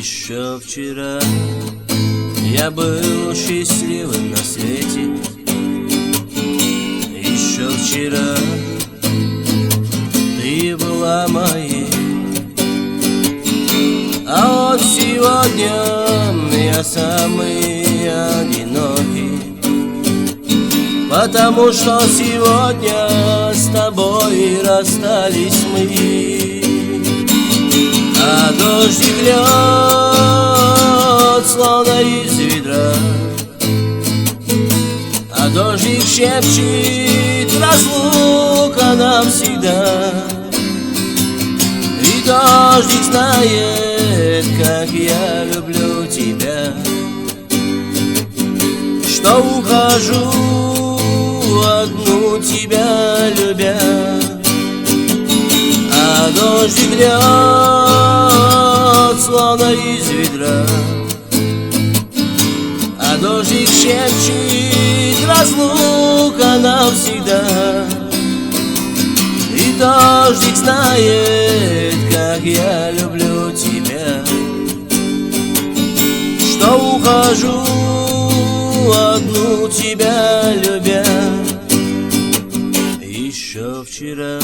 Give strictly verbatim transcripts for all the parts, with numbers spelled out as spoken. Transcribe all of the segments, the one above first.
Еще вчера я был счастливым на свете. Еще вчера ты была моей. А вот сегодня я самый одинокий. Потому что сегодня с тобой расстались мы. А дождик льет, словно из ведра. А дождик шепчет: разлука навсегда. И дождик знает, как я люблю тебя, что ухожу, одну тебя любя. А дождик льет, словно из ведра. А дождик шепчет: разлука навсегда. И дождик знает, как я люблю тебя, что ухожу, одну тебя любя. Еще вчера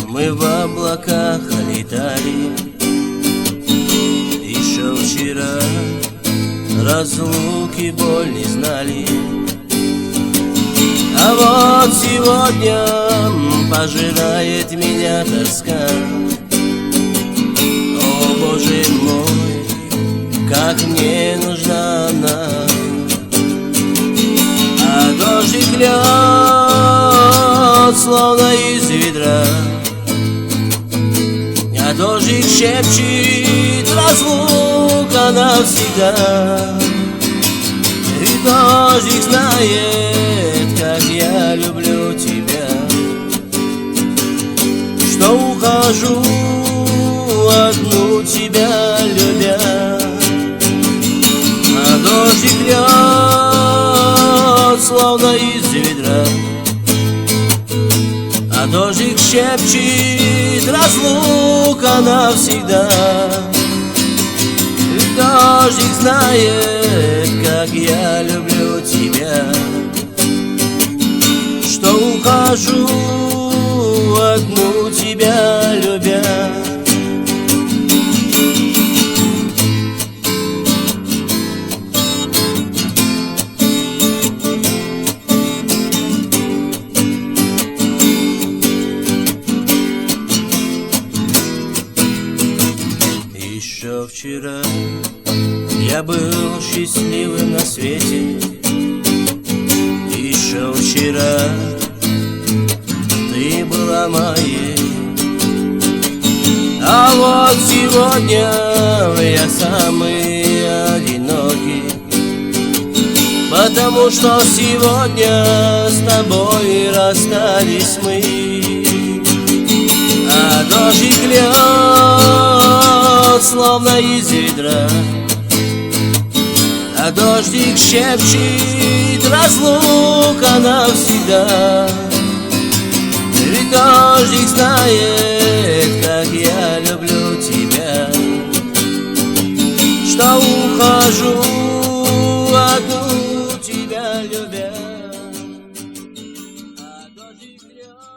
мы в облаках летали. Еще вчера разлуки боль не знали. А вот сегодня пожирает меня тоска. О, Боже мой, как мне нужна она. А дождик льет, словно из ведра. А дождик шепчет: разлука навсегда. И дождик знает, как я люблю тебя, что ухожу, одну тебя любя. А дождик льет, словно из ведра. А дождик шепчет: разлука навсегда. И дождик знает, как я люблю тебя, что ухожу, одну тебя любя. Еще вчера я был счастливым на свете. Еще вчера ты была моей. А вот сегодня я самый одинокий. Потому что сегодня с тобой расстались мы. А дождик льет, словно из ведра. А дождик шепчет: разлука навсегда. Ведь дождик знает, как я люблю тебя, что ухожу, одну тебя любя. А дождик льёт.